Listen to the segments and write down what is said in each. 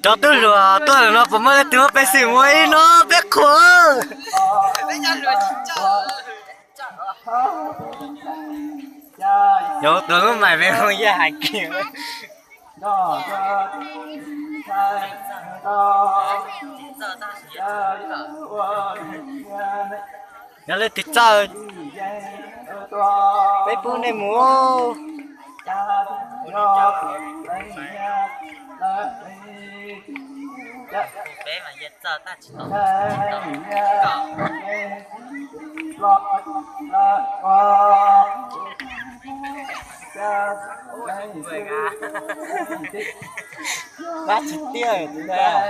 Cov tub hluas tuaj no puas muaj leej twg muaj peev xwm muab ib no peb qhuas. Yog tuaj lub mais me moo yaj has kiag. Yog leej twg txawj, peb pub nej mus. Pab tsis tiag tus ntawd.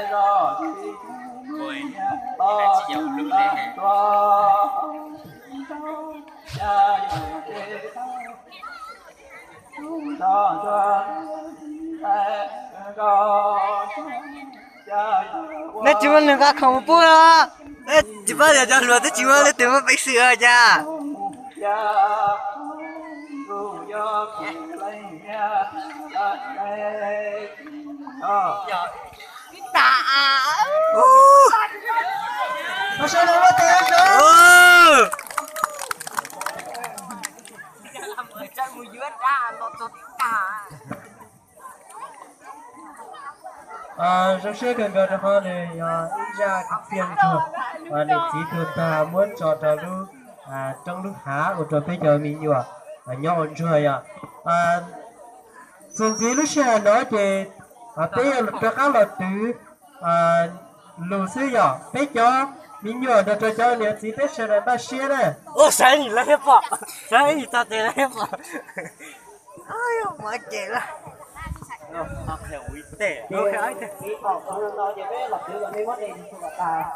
Nej tsis muaj neeg nqa khoom mus pub los? Nej tsis paub yog cov hluas twb tsis muaj leej twg muaj peev xwm os cas. Zoo siab kawg nkaus rau qhov nws yog ib zaj kwv txhiaj ntsuag uas niam txiv tuag tag muab tso rau lub roob lub hav ua rau peb cov me nyuam nyob ua ntsuag yom. Txuas ntxiv lub sij hawm no ces peb yuav rov qab los twv lus xwb yom. Peb cov me nyuam nrog rau cov niam txiv peb sawv daws npaj siab na. Ua saib lawv thiab pom, saib txog tes lawv thiab pom. Ces pom qhov no ces peb los twv los nej muab de tsis tshua kom tas.